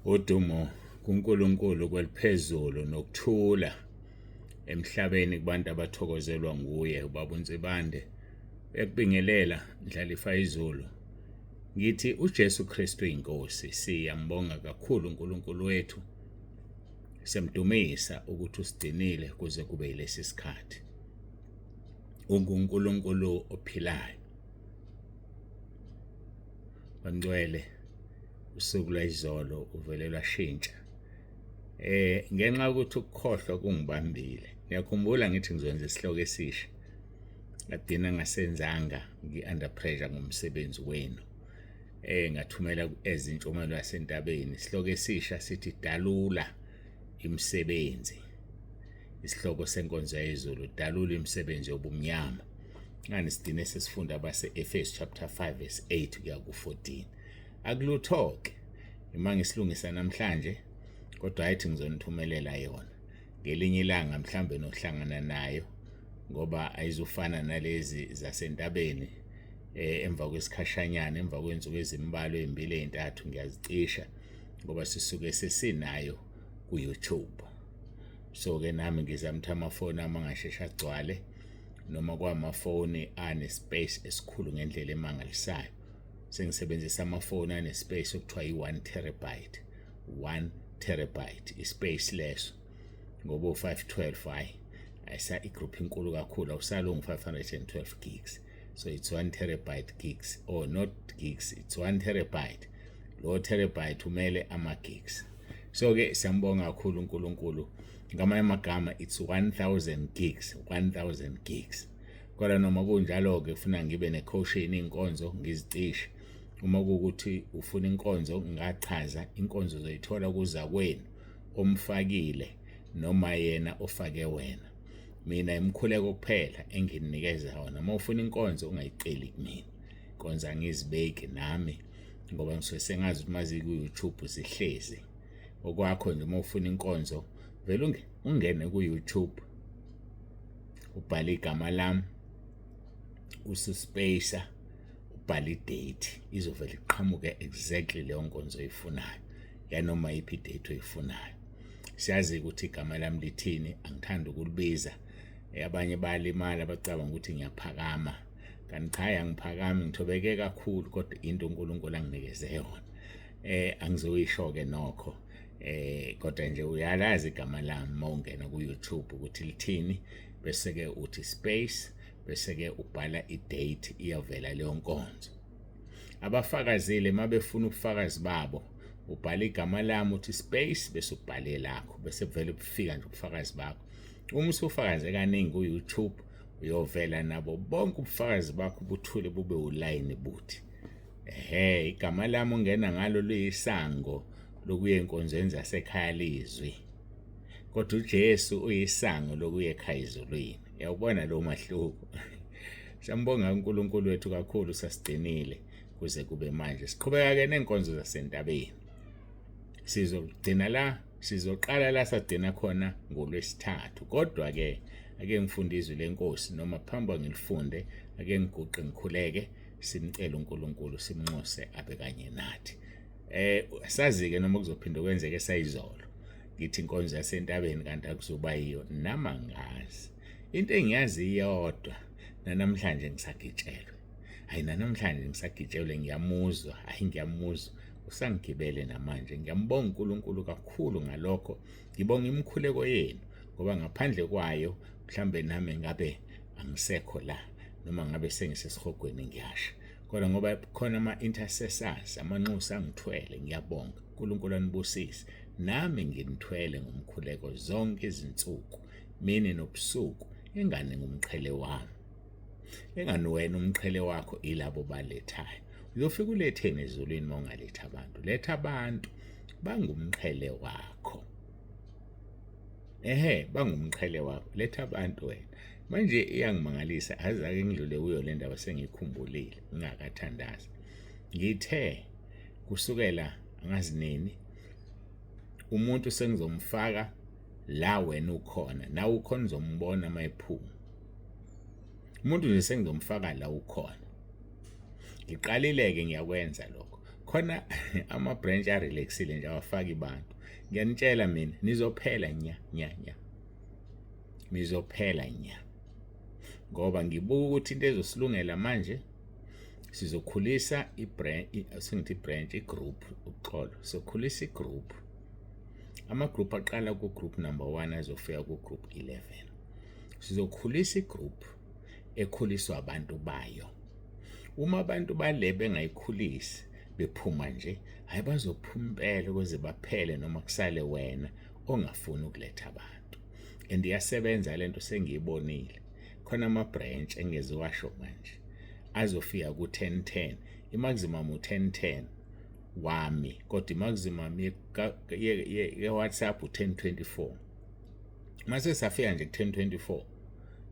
Udumo kuNkulunkulu kweliphezulu nokuthula emhlabeni kubantu abathokozelwa nguye ubaba uNsibande uyakubingelela ndlalifa izulu ngithi uJesu Kristu inkosi siyambonga kakhulu uNkulunkulu wethu semdumisa ukuthi usigcinile kuze kube yilesi sikhathi unguNkulunkulu ophilayo bangcwele usuku lwayizolo uvele lwashintsha eh ngenxa yokuthi ukukhohlwa kungibambile ngiyakhumbula ngithi ngizokwenza isihloko esisha ngagcina ngasenzanga ngi-under pressure ngomsebenzi wenu eh ngathumela ezintshumayelo yasentabeni isihloko esisha sithi dalula imisebenzi isihloko senkonzo yezulu dalula imisebenzi yobumnyama ngani sigcine sesifunda abase-Efesu chapter 5 verse 8 kuya ku-14 akulutho-ke ima ngisilungisa namhlanje kodwa ayithi ngizonithumelela yona ngelinye ilanga mhlambe nohlangana nayo ngoba ayizufana nalezi zasentabeni eh emva kwesikhashanyana emva kwensuku ezimbalwa ezimbili ezintathu ngiyazicisha ngoba sisuke sesinayo ku-YouTube so ke nami ngizama ukuthi amafoni ami angasheshe agcwale noma kwamafoni ane-space esikhulu ngendlela emangalisayo sengisebenzisa amafoni ane-space okuthiwa yi-1 terabyte 1 terabyte ispace leso ngoba u-512 hayi ayisa igroup inkulu kakhulu awusalungi 512 gigs so it's 1 terabyte gigs or not gigs it's 1 terabyte lo terabyte umele ama-gigs so ke siyambonga kakhulu uNkulunkulu ngamanye amagama it's 1000 gigs 1000 gigs kodwa noma kunjalo-ke kufuna ngibe ne-caution iy'nkonzo ngizicishe uma kuwukuthi ufuna inkonzo ngachaza inkonzo uzoyithola kuza kwenu omfakile noma yena ofake wena mina imikhuleko kuphela enginikeza yona uma ufuna inkonzo ungayiceli kumina inkonzo angizibeki nami ngoba ngisuke sengazi ukuthi mazi ku-YouTube zihlezi okwakho nje uma ufuna inkonzo vele ungene ku-YouTube ubhale igama lami ususpacer ubhale idate izovele iqhamuke exactly leyo nkonzo oyifunayo yanoma yiphi idate oyifunayo siyazi ukuthi igama lami lithini angithandi ukulibiza abanye bayalimala bacabanga ukuthi ngiyaphakama kanti cha angiphakami ngithobeke kakhulu kodwa into uNkulunkulu anginikeze yona eh angizoyisho ke nokho eh kodwa nje uyalazi igama lami mawungena ku YouTube ukuthi lithini bese ke uthi space bese ke ubhala i-date iyavela leyo nkonzo abafakazile mabefuna ubufakazi babo ubhala igama lami uthi space bese ubhale lakho bese kuvele kufika nje ubufakazi bakho uma usufakaze kaningi ku-YouTube uyovela nabo bonke ubufakazi bakho buthule bube ulayini buthi ehe igama lami ungena ngalo liyisango lokuya enkonzweni zasekhaya lizwi kodwa uJesu uyisango lokuya ekhaya ezulwini uyawubona lo mahluko siyambonga uNkulunkulu wethu kakhulu sasigcinile kuze kube manje siqhubeka ke nenkonzo zasentabeni sizogcina la sizoqala la sagcina khona ngolwesithathu kodwa ke ake ngifunde izwi lenkosi noma phambi ngilifunde ake ngiguqe ngikhuleke simcele uNkulunkulu simnxuse abe kanye nathi eh sazi ke noma kuzophinde kwenzeke sayizolo ngithi inkonzo yasentabeni kanti akuzoba yiyo nama ngazi into engiyazi iyodwa nanamhlanje ngisagitshelwe hayi nanamhlanje ngisagitshelwe ngiyamuzwa hayi ngiyamuzwa usangigibele namanje ngiyambonga uNkulunkulu kakhulu ngalokho ngibonga imikhuleko yenu ngoba ngaphandle kwayo mhlambe nami ngabe angisekho la noma ngabe sengisesihogweni ngiyasha kodwa ngoba khona ama-intercessors amanxusa angithwele ngiyabonga uNkulunkulu anibusise nami nginithwele ngomkhuleko zonke izinsuku mini nobusuku engane ngumqhele wami engani wena umqhele wakho ilabo balethayo uyofika uletheni ezulwini uma ungaletha abantu letha abantu bangumqhele wakho ehe bangumqhele wakho letha abantu wena manje iyangimangalisa azake ngidlule kuyo le ndaba sengiyikhumbulile ngingakathandazi ngithe kusukela angazi nini umuntu sengizomfaka la wena ukhona nawe ukhona uzombona uma ephuma umuntu nje sengizomfaka la ukhona ngiqalile-ke ngiyakwenza lokho Khona ama-branch arelaxile nje, awafaki bantu. Ngiyanitshela mina, nizophela nya nya nya, nizophela nya, ngoba ngibuka ukuthi into ezosilungela manje, sizokhulisa i-branch, sengithi i-branch, i-group, uxolo, sizokhulisa i-group. Ama-group aqala ku-group number 1 azofika ku-group 11. Sizokhulisa i-group ekhuliswa abantu bayo. Uma abantu bale bengayikhulisi, bephuma nje, hayi, bazophuma impela ukuze baphele, noma kusale wena ongafuni ukuletha abantu. And iyasebenza lento, sengiyibonile. Khona ama-branch engeziwasho manje azofika ku-10 10, i-maximum u-10 10 wami, kodwa i-maximum ye-WhatsApp u-10 24. Mase safika nje ku-10 24,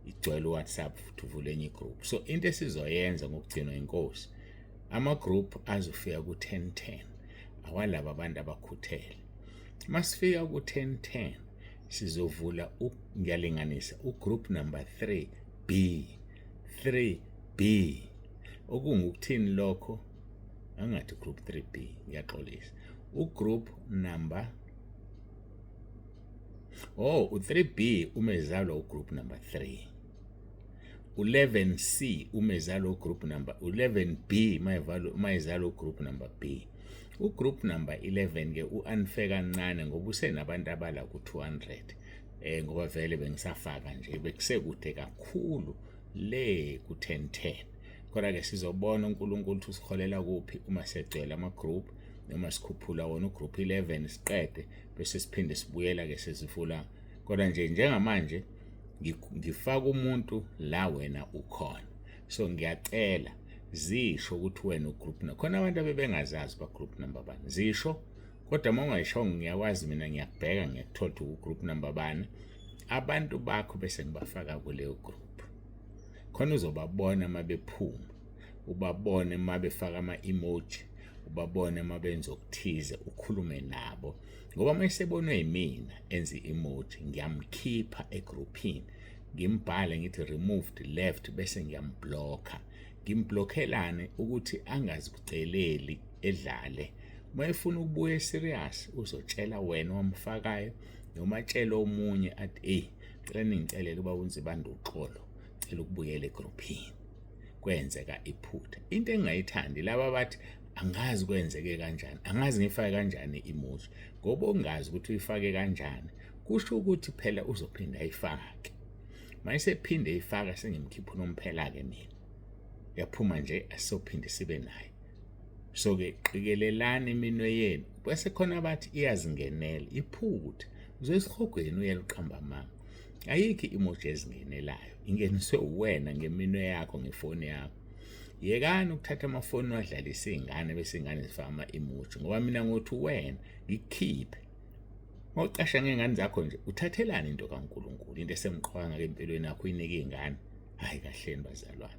igcwele uWhatsApp, futhi uvule enye igroup. So into esizoyenza ngokugcinwa inkosi, ama-group azofika ku-10 10 awalaba abantu abakhuthele. Masifika ku-10 10, sizovula, ngiyalinganisa, ugroup number 3 B, 3 B. Okungukuthini lokho? Angathi group 3 B, ngiyaxolisa, ugroup number, oh, u3B uma ezalwa ugroup number 3, u11C uma ezalwa ugroup number 11B, uma ezalwa ugroup number B. Ugroup number 11 ke u-unfair kancane ngoba usenabantu abala ku-200, ngoba vele bengisafaka nje, bekusekude kakhulu le ku-10 10. Kodwa ke sizobona uNkulunkulu ukuthi usiholela kuphi uma segcwele ama-group, noma sikhuphula wona ugroup 11 siqede, bese siphinde sibuyela ke sesivula. Kodwa nje njengamanje ngifaka umuntu la wena ukhona. So ngiyacela zisho ukuthi wena ugroup na khona. Abantu abebengazazi ba group number bani, zisho. Kodwa uma ungayishongo, ngiyakwazi mina, ngiyakubheka, ngiyakuthola ukuthi ugroup number bani. Abantu bakho bese ngibafaka kuleyo group khona, uzobabona uma bephuma, ubabone uma befaka ama-emoji, ubabone uma benza okuthize, ukhulume nabo. Ngoba uma esebonwe yimina enza i-emoji, ngiyamkhipha egruphini, ngimbhale ngithi "removed", "left", bese ngiyamblocka. Ngimblockelane ukuthi angazikuceleli edlale. Uma efuna ukubuya serious, uzotshela wena wamfakayo, noma atshele omunye athi, "Hey, cela ningicelele uba uNzibande, uxolo, cela ukubuyela egruphini, kwenzeka iphutha." Into engingayithandi, laba bathi, "Angazi kwenzeke kanjani, angazi ngifake kanjani emoji." Ngoba ungazi ukuthi uyifake kanjani, kusho ukuthi phela uzophinda ayifake. Mayesephinde eyifaka, sengimkhipha unomphela-ke mina, yaphuma nje, asisophinde sibe naye. So-ke qikelelani iminwe yenu. Bese khona bathi iyazingenela, iphutha. Uzoyisihogweni, uyela uqamba amanga. Ayikho i-emoji ezingenelayo, ingeniswe uwena ngeminwe yakho ngefoni yakho. Yekani ukuthatha amafoni wadlalisa iy'ngane, bese iy'ngane zifaka ama-emoji, ngoba mina ngothi wena ngikukhiphe. Mawucasha ngey'ngane zakho nje, uthathelani into kaNkulunkulu, into esemqoka ngake empilweni yakho, uyinike iy'ngane? Hhayi, kahleni bazalwane,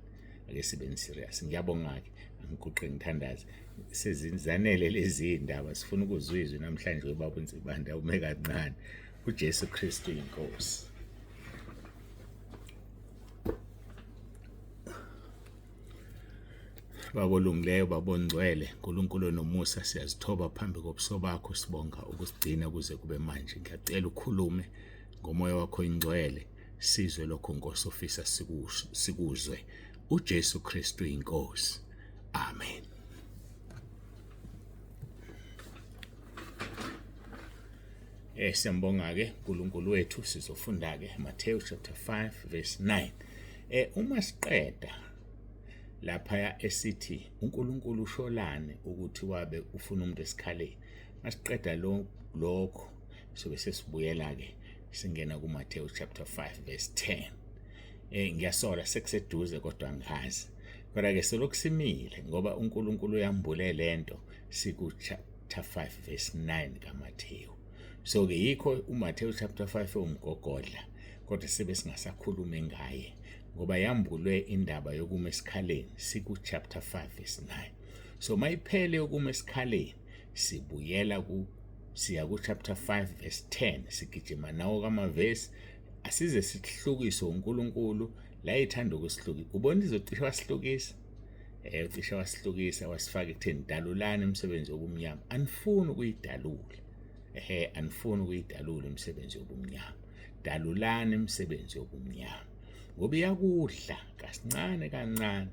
ake sibeni serious. Ngiyabonga-ke, angiguqe ngithandaze. Sezizanele lezi ndaba, sifuna ukuzwa izwi namhlanje webaba uNsibande. Ume kancane. UJesu Kristu inkosi. Baba olungileyo, Baba ongcwele, uNkulunkulu onomusa, siyazithoba phambi kobuso bakho, sibonga ukusigcina kuze kube manje. Ngiyacela ukhulume ngomoya wakho ingcwele, sizwe lokho Nkosi ofisa sikuzwe. UJesu Kristu inkosi. Amen. Siyambonga ke uNkulunkulu wethu. Sizofunda ke Matthew chapter 5 verse 9. Uma siqeda lapha esithi uNkulunkulu usholane ukuthi wabe ufuna umuntu esikhaleni. Masiqeda lokho, sobe sesibuyela ke singena kuMatthew chapter 5 verse 10. Ngiyasola sekuseduze, kodwa angazi. Kodwa ke selokhu simile ngoba uNkulunkulu uyambule lento, siku chapter 5 verse 9 kaMatthew. So ke yikho uMatthew chapter 5 ewumgogodla, kodwa sibe singasakhulumi ngaye ngoba yambulwe indaba yokuma esikhaleni siku chapter 5 verse 9. So mayiphele ukuma esikhaleni, sibuyela ku siya ku chapter 5 verse 10, sigijima nawo kamavesi, asize sihlukiswe uNkulunkulu la ethanda ukusihlukisa. Ubona izocishe wasihlukisa. Ucishe wasihlukisa wasifaka ekutheni dalulani imisebenzi yobumnyama. Anifuni ukuyidalula. Ehe, anifuni ukuyidalula imisebenzi yobumnyama. Dalulani imisebenzi yobumnyama. Ngoba iyakudla kasincane kancane.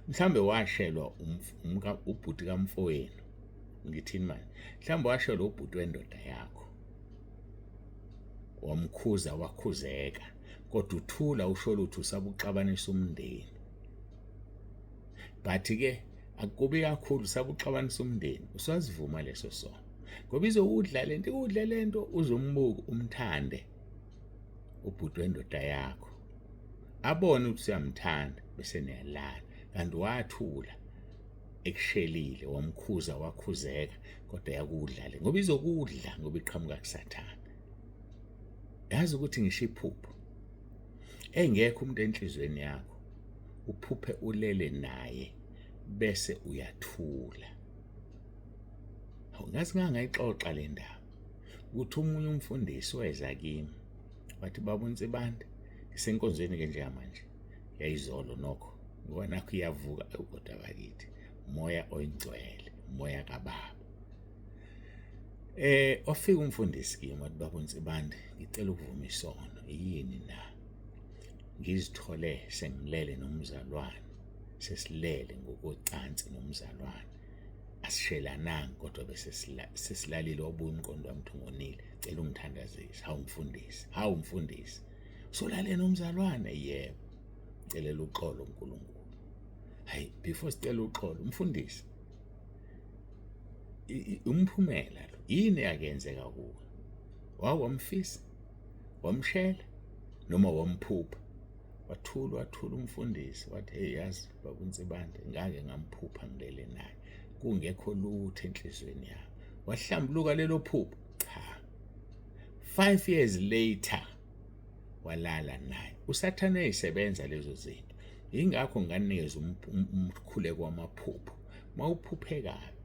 Mhlambe washelwa ubhuti kamfowenu. Ngithini manje? Mhlambe washelwa ubhuti wendoda yakho. Wamkhuza wakhuzeka. Kodwa uthula usho lutho usabuxabanisa umndeni. But ke akubi kakhulu sabuxabanisa umndeni usazivuma leso sono. Ngoba izokudla lento, ikudle lento uzombuka umthande ubhuti wendoda yakho. Abone ukuthi uyamthanda bese niyalala. Kanti wathula ekushelile wamkhuza wakhuzeka kodwa yakudla le ngoba izokudla ngoba iqhamuka kuSathane. Yazi ukuthi ngisho iphupho engekho umuntu enhlizweni yakho uphuphe ulele naye bese uyathula. Hawu, ngathi ngangayixoxa le ndaba ukuthi omunye umfundisi weza kimi wathi, baba uNsibande, ngisenkonzweni ke njengamanje yayizolo nokho ngoba nakho iyavuka kodwa bakithi moya oyingcwele moya kababa. Wafika umfundisi kimi wathi, baba uNsibande, ngicela ukuvuma isono. Yini na? Ngizithole sengilele nomzalwane, sesilele ngokocansi nomzalwane, asishelananga kodwa bese sesilalile. Wabuya umqondo wami ukuthi ngonile, cela ungithandazise. Hawu mfundisi, hawu mfundisi, solale nomzalwane? Yebo, celela uxolo uNkulunkulu. Hayi, before sicela uxolo umfundisi, umphumela lo yini yakenzeka kuwe? Wawamfisa, wamshela noma wamphupha? Wathula, wathula umfundisi wathi, hey, yazi baba uNsibande, ngake ngamphupha ngilele naye kungekho lutho enhlizweni yami. Wahlambuluka lelo phupho? Cha. 5 years later walala naye. uSathane uyayisebenza lezo zinto. Yingakho nganikezwa umkhuleko wamaphupho. Mawuphuphe kabi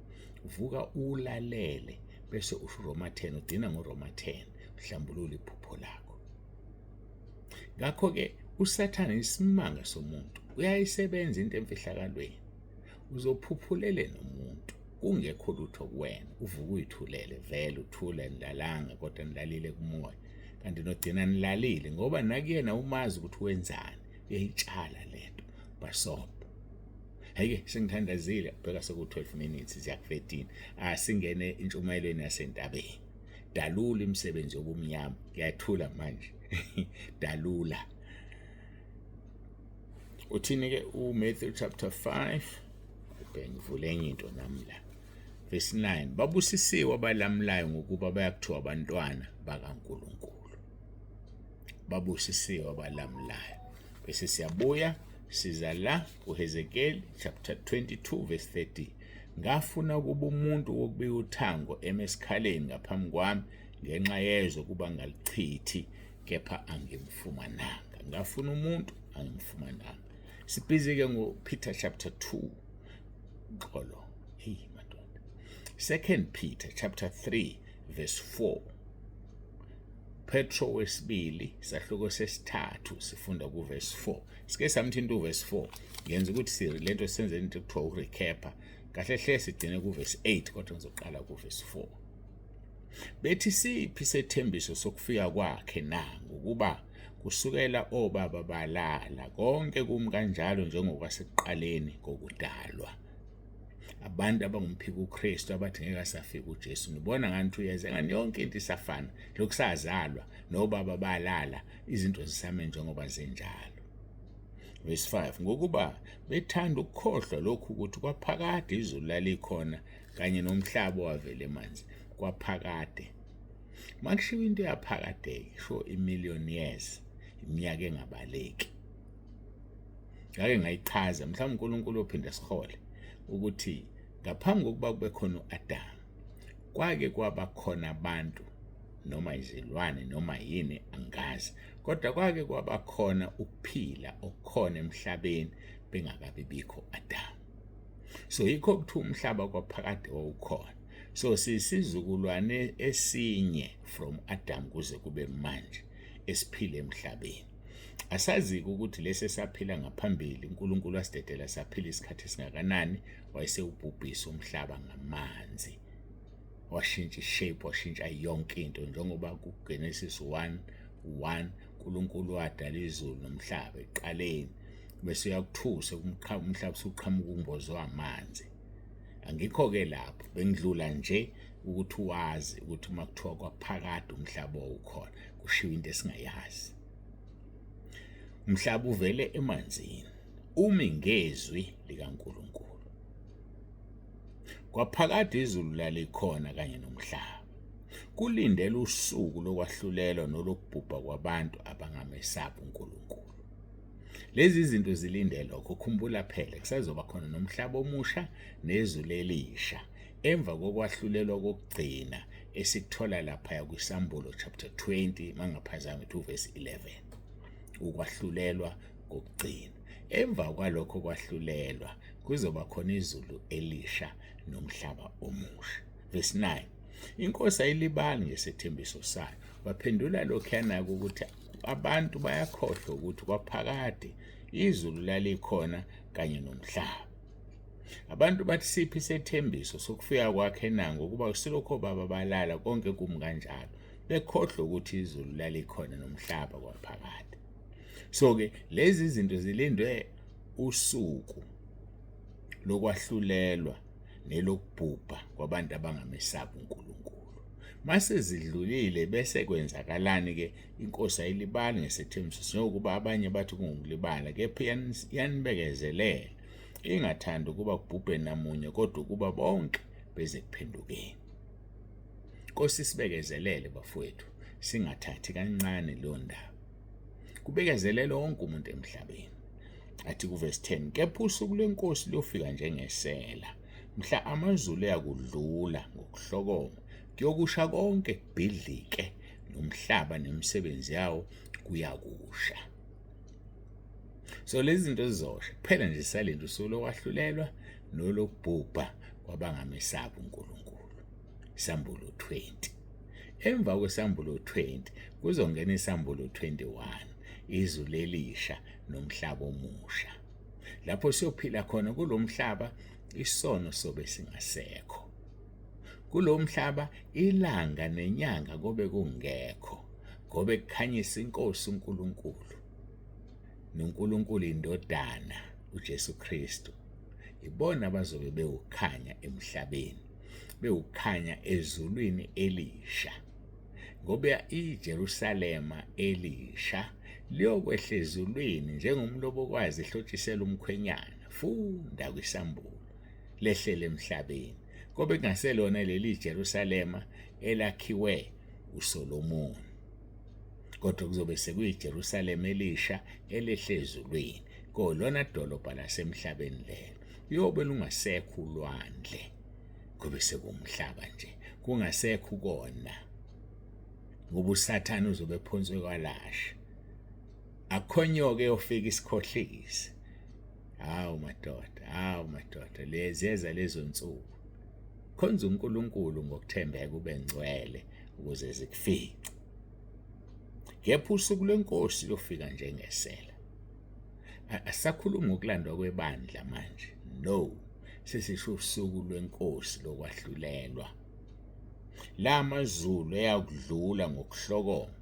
uvuka ulalele bese usho uRoma 10, ugcina ngoRoma 10, uhlambulula iphupho lakho. Ngakho-ke uSathane isimanga somuntu, uyayisebenza into emfihlakalweni. Uzophuphulele nomuntu kungekho lutho kuwena, uvuka uyithulele vele uthule, nilalanga kodwa nilalile kumoya, kanti nogcina nilalile ngoba nakuyena umazi ukuthi wenzani, uyayitshala lento basobho. Hhayi-ke sengithandazile, bheka seku-12 minutes ziya ku-13. Asingene intshumayelweni yasentabeni. Dalula imisebenzi yobumnyama. Ngiyathula manje. Dalula. Uthini-ke uMatthew chapter 5? Ubheke ngivule enye into nami la. Verse 9. Babusisiwe abalamulayo ngokuba bayakuthiwa abantwana bakaNkulunkulu. Babusisiwe abalamulayo. Bese siyabuya siza la kuHezekeli chapter 22 verse 30. Ngafuna ukuba umuntu wokubika uthango eme esikhaleni ngaphambi kwami ngenxa yezwe kuba ngalichithi, kepha angimfumananga. Ngafuna umuntu, angimfumananga. Sibhizi ke ngoPeter chapter 2. Xolo. Hey madoda. Second Peter chapter 3 verse 4. Petro wesibili sahluko sesithathu sifunda kuverse 4. Sike samthinta uverse 4. Ngenza ukuthi si lento senze into ekuthiwa urecap. Kahle hle sigcine kuverse 8 kodwa ngizoqala kuverse 4. Bethi siphi sethembiso sokufika kwakhe na, ngokuba kusukela obaba balala konke kumi kanjalo njengokwasekuqaleni kokudalwa. Abantu abangumphika uKristu abathi ngeke asafika uJesu, nibona ngathi uyeza, ngani yonke into isafana, lokhu sazalwa nobaba balala, izinto zisame njengoba zinjalo. Verse 5, ngokuba bethanda ukukhohlwa lokhu ukuthi kwaphakade izulu lalikhona kanye nomhlaba owavela emanzi kwaphakade. Makushiwo into yaphakade sho imillion years, iminyaka engabaleki. Ngake ngayichaza, mhlawumbe uNkulunkulu ophinde sihole ukuthi ngaphambi kokuba kube khona uAdam kwake kwaba khona abantu noma izilwane noma yini angazi, kodwa kwake kwaba khona ukuphila okukhona emhlabeni bengakabi bikho Adam. So yikho kuthiwa umhlaba kwaphakade wawukhona. So sisizukulwane esinye from Adam kuze kube manje esiphile emhlabeni. Asazi-ke ukuthi lesi esaphila ngaphambili uNkulunkulu wasidedela saphila isikhathi esingakanani, wayesewubhubhisa umhlaba ngamanzi, washintsha ishape, washintsha yonke into, njengoba kuGenesis 1:1 uNkulunkulu wadala izulu nomhlaba ekuqaleni, bese uyakuthusa umhlaba usuqhamuka umbozwe amanzi. Angikho-ke lapho, bengidlula nje ukuthi wazi ukuthi uma kuthiwa kwaphakade umhlaba wawukhona, kushiwo into esingayazi. Umhlaba uvele emanzini, umi ngezwi likaNkulunkulu. Kwaphakade izulu lalikhona kanye nomhlaba. Kulindele usuku lokwahlulelwa nolokubhubha kwabantu abangamesabi uNkulunkulu. Lezi zinto zilinde lokho. Khumbula phela, kusazoba khona nomhlaba omusha nezulu elisha emva kokwahlulelwa kokugcina esikuthola laphaya kwiSambulo chapter 20, mangaphazami 2 verse 11, ukwahlulelwa kokugcina. Emva kwalokho kwahlulelwa kuzoba khona izulu elisha nomhlaba omusha. Verse 9, inkosi ayilibali ngesethembiso sayo. Baphendula lokhuyana-ke ukuthi abantu bayakhohlwa ukuthi kwaphakade izulu lalikhona kanye nomhlaba. Abantu bathi siphi isethembiso sokufika kwakhe na, ngokuba silokhu obaba balala konke kumi kanjalo, bekhohlwa ukuthi izulu lalikhona nomhlaba kwaphakade. So-ke lezi zinto zilindwe usuku lokwahlulelwa nelokubhubha kwabantu abangamesabi uNkulunkulu. Mase zidlulile bese kwenzakalani ke? Inkosi ayilibali ngesethembiso, njengokuba abanye bathi kungukulibala, kepha iyanibekezelela, ingathandi ukuba kubhubhe namunye, kodwa ukuba bonke beze kuphendukeni. Nkosi sibekezelele bafowethu, singathathi kancane leyo ndaba. Kubekezelele wonke umuntu emhlabeni. Athi kuvesi 10, kepha usuku lwenkosi luyofika njengesela, mhla amazulu eyakudlula ngokuhlokoma, kuyokusha konke kubhidlike, nomhlaba nemisebenzi yawo kuyakusha. So lezi zinto zizosha kuphela nje, sisalinde usuku lokwahlulelwa nolokubhubha kwabangamesabi uNkulunkulu. Isambulo 20. Emva kwesambulo 20 kuzongena isambulo 21, izulu elisha nomhlaba omusha, lapho siyophila khona kulomhlaba, isono sobe singasekho kulomhlaba, ilanga nenyanga kobe kungekho, ngobe kukhanyisa inkosi uNkulunkulu noNkulunkulu indodana uJesu Kristu. Ibona abazobe bewukhanya emhlabeni, bewukhanya ezulwini elisha, ngoba iJerusalema elisha liyokwehla ezulwini njengomlobokwazi ehlotshisela umkhwenyana. Funda kwiSambulo. Lehlele emhlabeni, kobe kungaselona leli Jerusalema elakhiwe uSolomoni, kodwa kuzobe sekuyiJerusalema elisha elehle ezulwini, kolona dolobha lasemhlabeni lelo. Kuyobe lungasekho ulwandle, kube sekumhlaba nje, kungasekho ukona, ngoba uSathane uzobe ephonswe kwalasha, akhonyoke eyofika isikhohlise. Hawu madoda, hawu madoda, leziyeza lezo nsuku. Khonza uNkulunkulu ngokuthembeka, ube ngcwele ukuze zikufice. Kepha usuku lwenkosi lofika njengesela. Asakhulumi ngokulandwa kwebandla manje, no, sesisho usuku lwenkosi lokwahlulelwa. La mazulu eyakudlula ngokuhlokoma,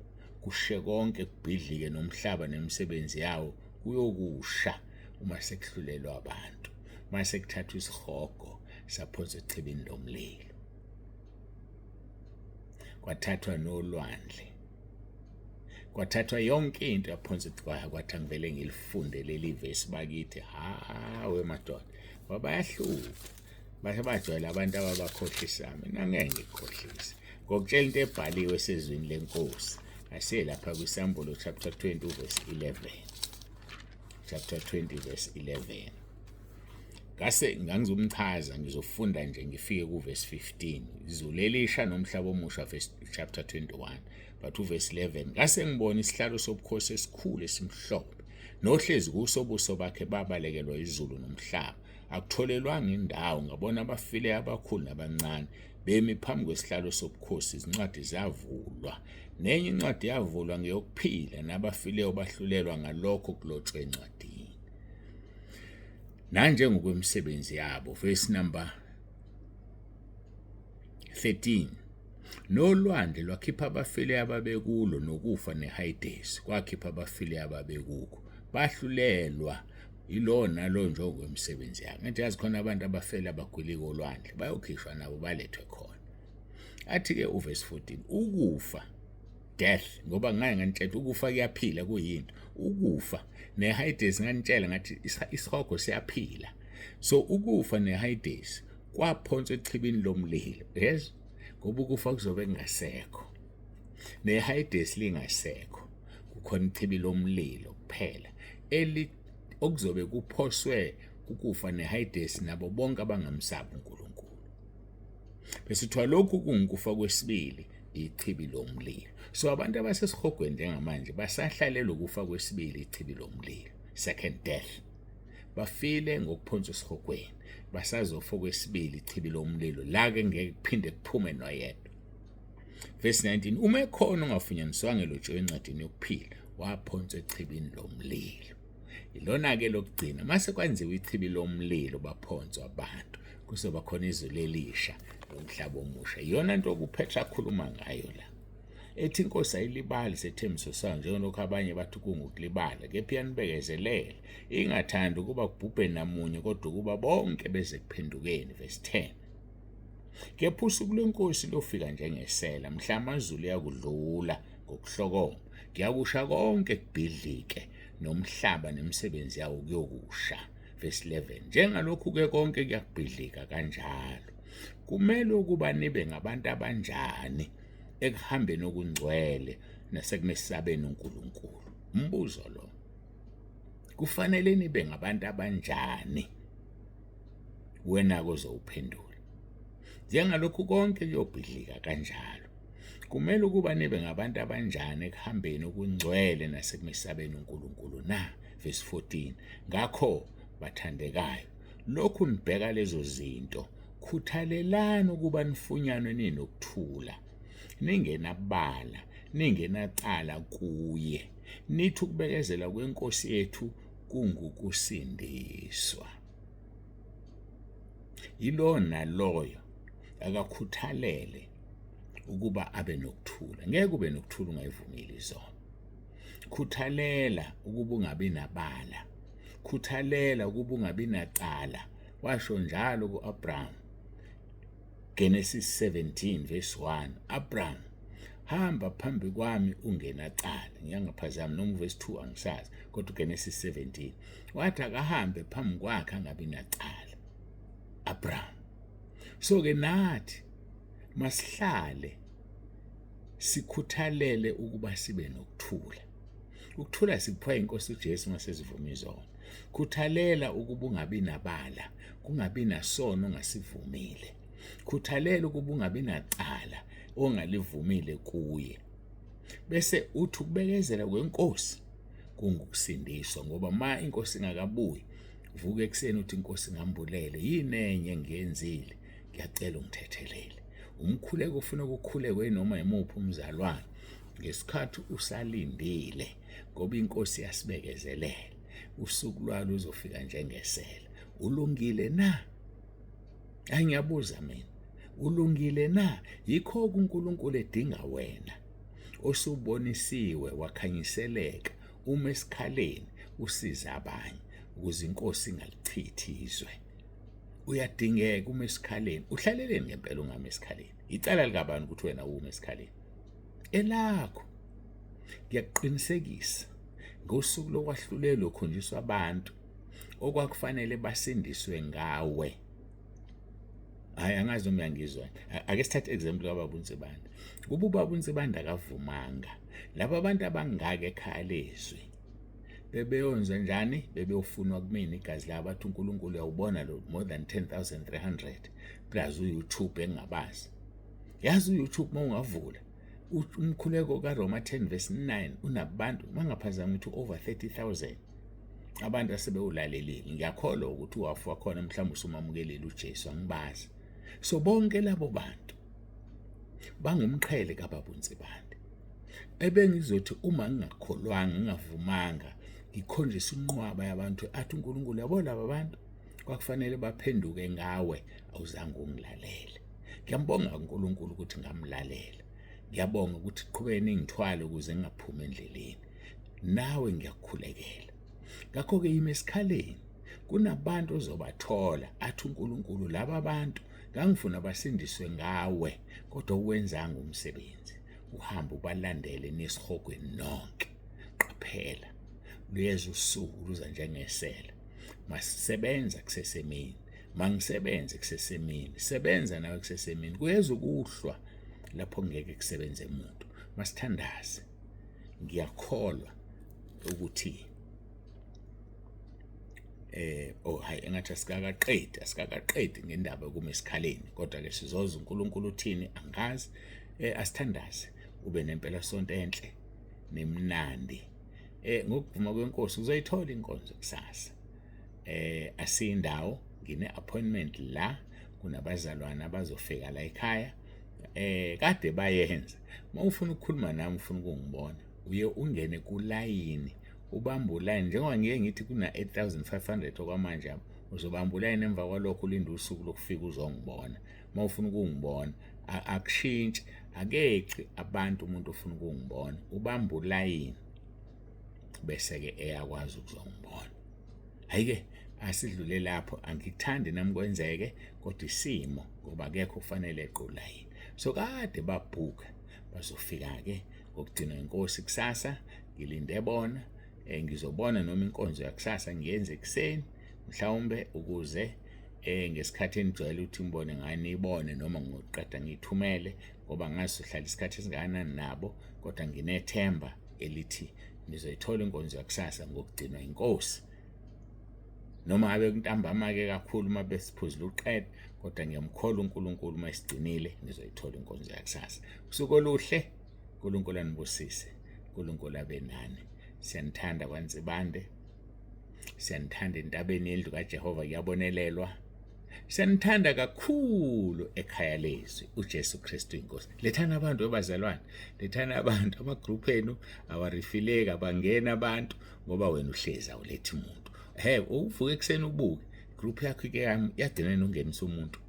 kushe konke kubhidlike, nomhlaba nemisebenzi yawo kuyokusha uma sekuhlulelwa abantu, uma sekuthathwa isihogo saphonswa echibini lomlilo, kwathathwa nolwandle, kwathathwa yonke into yaphonsa. Kwathi angivele ngilifunde leli vesi bakithi. Hawe madoda, ngoba bayahlupha, base bajwayela abantu ababakhohlisayo. Mina ngeke ngikukhohlise ngokutshela into ebhaliwe esezwini lenkosi. Asiye lapha kwiSambulo chapter 20 verse 11, chapter 20 verse 11. Ngase ngangizomchaza, ngizofunda nje ngifike kuverse 15, izulu elisha nomhlaba omusha, verse chapter 21, but uverse 11: Ngase ngibona isihlalo sobukhosi esikhulu esimhlophe nohlezi kuso, ubuso bakhe babalekelwa izulu nomhlaba, akutholelwanga indawo. Ngabona abafile, abakhulu nabancane, Bemi phambi kwesihlalo sobukhosi, izincwadi zavulwa. Nenye incwadi yavulwa ngeyokuphila, nabafileyo bahlulelwa ngalokho kulotshwe encwadini. Nanjengokwemisebenzi yabo, verse number 13. Nolwandle lwakhipha abafile ababekulo, nokufa neHayidesi kwakhipha abafile ababekukho. Bahlulelwa yilowo nalowo njengokwemisebenzi yakhe. Ngithi yazi khona abantu abafele abagwilika olwandle bayokhishwa nabo balethwe khona. Athi-ke uvesi 14, ukufa, death, ngoba ngake nganitshela ukufa kuyaphila kuyinto. Ukufa neHayidesi nganitshela ngathi isihogo siyaphila. So ukufa neHayidesi kwaphonswa echibini lomlilo, yes, ngoba ukufa kuzobe kungasekho neHayidesi lingasekho, kukhona ichibi lomlilo kuphela eli okuzobe kuphoswe kukufa neHayidesi nabo bonke abangamsabi uNkulunkulu. Bese kuthiwa lokhu kungukufa kwesibili, ichibi lomlilo. So abantu abasesihogweni njengamanje basahlalela ukufa kwesibili, ichibi lomlilo, second death. Bafile ngokuphonswa esihogweni, basazofa okwesibili, ichibi lomlilo la ke ngeke kuphinde kuphume noyedwa. Verse 19, uma ekhona ongafunyaniswanga elotshiwe encwadini yokuphila, waphonswa echibini lomlilo. Ilona-ke lokugcina, mase kwenziwa ichibi lomlilo baphonswa abantu, kuzoba khona izulu elisha nomhlaba omusha. Iyona nto kuPetra akhuluma ngayo la, ethi inkosi ayilibali isethembiso sayo njengalokhu abanye bathi kungukulibala, kepha iyanibekezelela, ingathandi ukuba kubhubhe namunye, kodwa ukuba bonke beze kuphendukeni. Verse 10, kepha usuku lwenkosi lofika njengesela, mhla amazulu yakudlula ngokuhlokoma, kuyakusha konke kubhidlike, nomhlaba nemisebenzi yawo kuyokusha. Verse 11, njengalokhu-ke konke kuyakubhidlika kanjalo, kumele ukuba nibe ngabantu abanjani ekuhambeni okungcwele nasekumesabeni uNkulunkulu. Umbuzo lo, kufanele nibe ngabantu abanjani? Wena-ke ozowuphendula. Njengalokhu konke kuyobhidlika kanjalo, kumele ukuba nibe ngabantu abanjani ekuhambeni okungcwele nasekumesabeni uNkulunkulu na? Verse 14, ngakho bathandekayo, lokhu nibheka lezo zinto, khuthalelani ukuba nifunyanwe ninokuthula, ningenabala, ningenacala kuye, nithi ukubekezela kwenkosi yethu kungukusindiswa. Yilowo naloyo akakhuthalele ukuba abe nokuthula. Ngeke ube nokuthula ungayivumile izono. Khuthalela ukuba ungabi nabala, khuthalela ukuba ungabi nacala. Washo njalo ku-Abraham, Genesis 17 verse 1, Abraham, hamba phambi kwami ungenacala. Ngiyangaphazami noma verse 2 angisazi, kodwa uGenesis 17 wathi akahambe phambi kwakhe angabi nacala Abraham. So ke nathi masihlale sikhuthalele ukuba sibe nokuthula. Ukuthula sikuphiwa inkosi uJesu masezivuma izono. Khuthalela ukuba ungabi nabala, kungabi nasono ongasivumile. Khuthalela ukuba ungabi nacala ongalivumile kuye. Bese uthi ukubekezela kwenkosi kungukusindiswa, ngoba ma inkosi ingakabuyi, vuka ekuseni uthi inkosi ngambulele, yini enye engiyenzile, ngiyacela ungithethelele. Umkhuleko ufuna ukukhulekwe noma imuphi umzalwane ngesikhathi usalindile, ngoba inkosi yasibekezelela, usuku lwalo uzofika njengesela. Ulungile na? Hayi, ngiyabuza mina, ulungile na? Yikho uNkulunkulu edinga wena osubonisiwe wakhanyiseleka, uma esikhaleni usiza abanye ukuze inkosi ingalichithi izwe. Uyadingeka uma esikhaleni. Uhlaleleni ngempela ungami esikhaleni? Icala likabani ukuthi wena ume esikhaleni? Elakho. Ngiyakuqinisekisa, ngosuku lokwahlulelwa ukhonjiswa abantu okwakufanele basindiswe ngawe. Hayi, angazi noma uyangizwa. Ake sithathe example kababa uNsibande. Kuba ubaba uNsibande akavumanga, laba abantu abangaka ekhaya lezwi bebeyonza njani? Bebeyofunwa kumina igazi labo, bathi uNkulunkulu uyawubona lo more than 10,300 plus uYouTube engingabazi. Yazi uYouTube uma ungavula umkhuleko kaRoma 10 verse 9 unabantu mangaphazami ukuthi over 30,000 abantu asebewulalelile. Ngiyakholwa ukuthi uwafu wakhona mhlawumbe usumamukelile uJesu, angibazi. So bonke labo bantu Bangumqhele kababa uNsibande. Ebengizothi uma ngingakholwanga ngingavumanga ngikhonjiswe inqwaba yabantu athi uNkulunkulu yabo laba bantu kwakufanele baphenduke ngawe awuzange ungilalele. Ngiyambonga uNkulunkulu ukuthi ngamlalela. Ngiyabonga ukuthi qhubeke ningithwale ukuze ngingaphumi endleleni. Nawe ngiyakukhulekela. Ngakho-ke yima esikhaleni kunabantu ozobathola athi uNkulunkulu laba bantu ngangifuna basindiswe ngawe kodwa uwenzanga umsebenzi uhambe ubalandele nisihogweni nonke qaphela luyeza usuku luza njengesela masisebenza kusesemini mangisebenze kusesemini sebenza nawe kusesemini kuyeza ukuhlwa lapho ngeke kusebenze umuntu masithandaze ngiyakholwa ukuthi oh hayi engathi asikakaqedi asikakaqedi ngendaba yokuma esikhaleni kodwa ke sizoza uNkulunkulu uthini angazi asithandaze ube nempela sonto enhle nemnandi ngokuvuma kwenkosi uzoyithola inkonzo kusasa asiyindawo ngine appointment la kunabazalwane abazofika la ekhaya kade bayenza uma ufuna ukukhuluma nami ufuna ukungibona uye ungene kulayini ubambe ulayini njengoba ngiye ngithi kuna-8500 okwamanje uzobamba ulayini emva kwalokho ulinde usuku lokufika uzongibona uma ufuna ukungibona akushintshi akeqi abantu umuntu ofuna ukungibona ubamba ulayini bese-ke eyakwazi ukuzongibona hhayi-ke asidlule lapho angikuthandi nami kwenzeke kodwa isimo ngoba akekho kufanele eqe ulayini so kade babhuka bazofika-ke ngokugcinwa inkosi kusasa ngilinde bona ngizobona noma inkonzo yakusasa ngiyenze ekuseni mhlawumbe ukuze ngesikhathi enijwayele ukuthi ngibone ngayo niyibone noma ngokuqeda ngiyithumele ngoba ngazi sohlala isikhathi esingakanani nabo kodwa nginethemba elithi nizoyithola inkonzo yakusasa ngokugcinwa inkosi noma ngabe kuntambama-ke kakhulu uma besiphuzile uqeda kodwa ngiyamkholwa uNkulunkulu uma esigcinile nizoyithola inkonzo yakusasa usuku oluhle uNkulunkulu anibusise uNkulunkulu abe nani siyanithanda kwaNsibande siyanithanda entabeni yendlu kaJehova kuyabonelelwa siyanithanda kakhulu ekhaya lezwi uJesu Kristu inkosi lethani abantu ebazalwane lethani abantu amagroup enu awarifileki abangena abantu ngoba wena uhlezi awulethi muntu he uvuke ekuseni ubuke group yakho ke yagcina nongenisa umuntu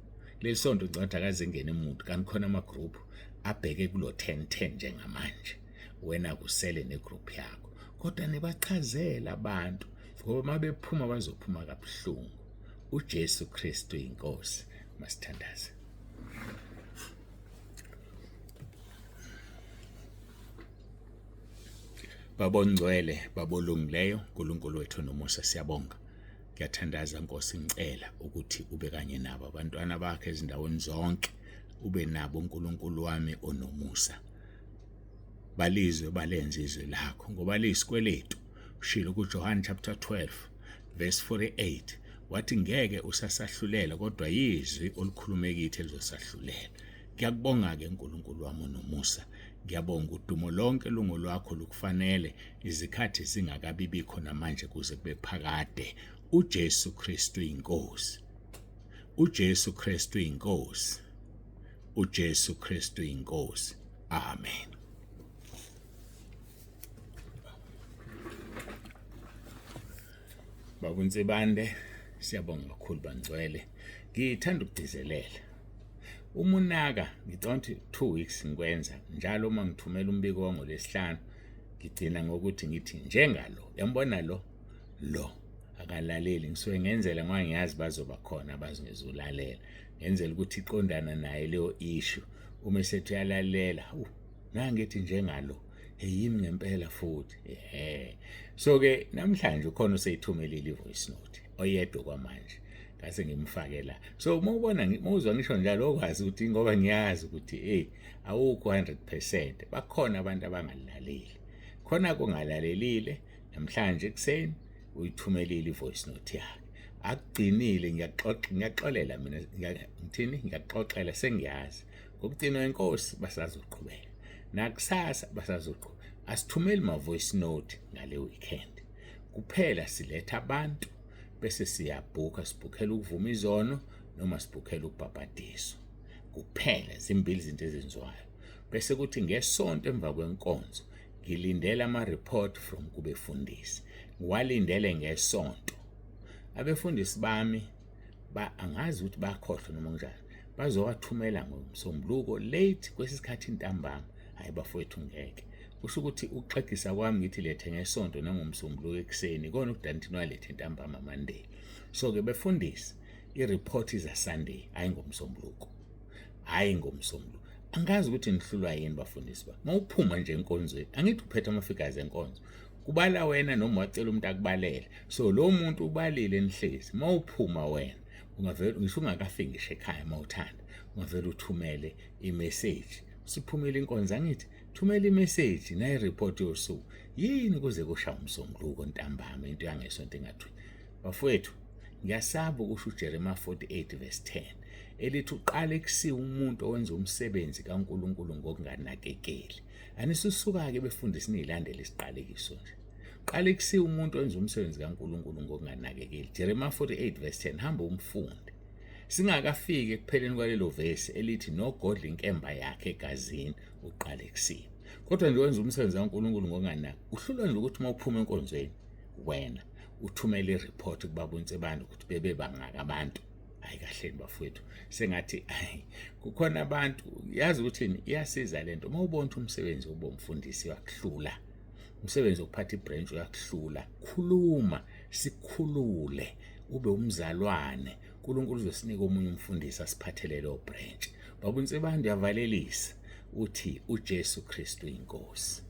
leli sonto ngicabanga ukuthi akaze ngene umuntu kanti khona ama-group abheke kulo 10 10 njengamanje wena kusele negroup yakho kodwa nibachazele abantu ngoba uma bephuma bazophuma kabuhlungu uJesu Kristu inkosi masithandaze Baba ongcwele baba olungileyo uNkulunkulu wethu nomusa siyabonga ngiyathandaza Nkosi ngicela ukuthi ube kanye nabo abantwana bakhe ezindaweni zonke ube nabo uNkulunkulu wami onomusa balizwe balenze izwi lakho ngoba liyisikweletu ushilo kuJohn chapter 12 verse 48 wathi ngeke usasahlulela kodwa yizwi olukhulume kithi elizosahlulela ngiyakubonga-ke uNkulunkulu wami onomusa ngiyabonga udumo lonke lungolwakho lukufanele izikhathi zingakabi bikho namanje kuze kube phakade uJesu Kristu inkosi uJesu Kristu inkosi uJesu Kristu inkosi amen Baba uNsibande siyabonga kakhulu bangcwele ngithanda ukugcizelela uma unaka ngicabanga ukuthi 2 weeks ngikwenza njalo uma ngithumela umbiko wangolwesihlanu ngigcina ngokuthi ngithi njengalo yambona lo lo akalaleli ngisuke ngenzela ngoba ngiyazi bazoba khona abazongezulalela ngenzela ukuthi iqondana naye leyo issue uma esethi uyalalela nangithi njengalo yimi ngempela futhi ehe so ke namhlanje ukhona useyithumelile i-voice note oyedwa kwamanje ngase ngimfake la so uma ubona uma uzwa ngisho njalo okwazi ukuthi ngoba ngiyazi ukuthi hey awukho 100% bakhona abantu abangalaleli khona kungalalelile namhlanje ekuseni uyithumelile i-voice note yakhe akugcinile ngiyaxoxa ngiyaxolela mina ngithini ngiyaxoxela sengiyazi ngokugcinwa inkosi basazoqhubeka nakusasa basazoqhubeka asithumeli ma-voice note ngale weekend kuphela siletha abantu bese siyabhukha sibhukhela ukuvuma izono noma sibhukhela ukubhabhadiswa kuphela zimbili izinto ezenziwayo. Bese kuthi ngeSonto emva kwenkonzo ngilindele ama-report from kubefundisi. Ngiwalindele ngeSonto. Abefundisi bami ba angazi ukuthi bakhohlwa noma kunjani. Bazowathumela ngoMsombuluko late kwesisikhathi ntambama. Hayi bafowethu ngeke. Kusho ukuthi ukuxegisa kwami ngithi lethe ngeSonto nangoMsombuluko ekuseni ikona ukudala ukuthi niwalethe ntambama Monday. So ke befundisi i-report iza Sunday hayi ngoMsombuluko. Hayi ngoMsombuluko. Angazi ukuthi nihlulwa yini bafundisi ba. Mawuphuma nje enkonzweni, angithi uphethe ama-figures enkonzo. Kubala wena noma wacela umuntu akubalele. So lo muntu ubalile nihlezi. Mawuphuma wena ungavele ngisho ungakafiki ngisho ekhaya mawuthanda, ungavele uthumele i-message. Siphumile inkonzo angithi thumela i-message nayi report yosuku. Yini kuze kusha uMsombuluko ntambama into yangesonto ingathwi. Bafowethu ngiyasaba ukusho uJeremiah 48 verse 10 elithi uqale kusiwa umuntu owenza umsebenzi kaNkuluNkulu ngokunganakekeli. Anisusuka-ke befundisi niyilandele isiqalekiso nje. Qale kusiwa umuntu owenza umsebenzi kaNkuluNkulu ngokunganakekeli. Jeremiah 48 verse 10 hamba umfunde. Singakafiki ekupheleni kwalelo vesi elithi nogodla inkemba yakhe egazini uqale kusiwa. Kodwa nje wenza umsebenzi kaNkuluNkulu ngokunganaki. Uhlulwa nje ukuthi uma uphuma enkonzweni wena uthumele i-report kubaba uNtsebane ukuthi bebe bangaka abantu. Hayi kahleni bafowethu, sengathi ayi kukhona abantu yazi ukuthi iyasiza lento uma ubona ukuthi umsebenzi wokuba umfundisi uyakuhlula, umsebenzi wokuphatha i-branch uyakuhlula, khuluma sikhulule ube umzalwane. uNkulunkulu uzosinika omunye umfundisi asiphathele leyo branch. Baba uNtsebande uyavalelisa uthi uJesu Kristu inkosi.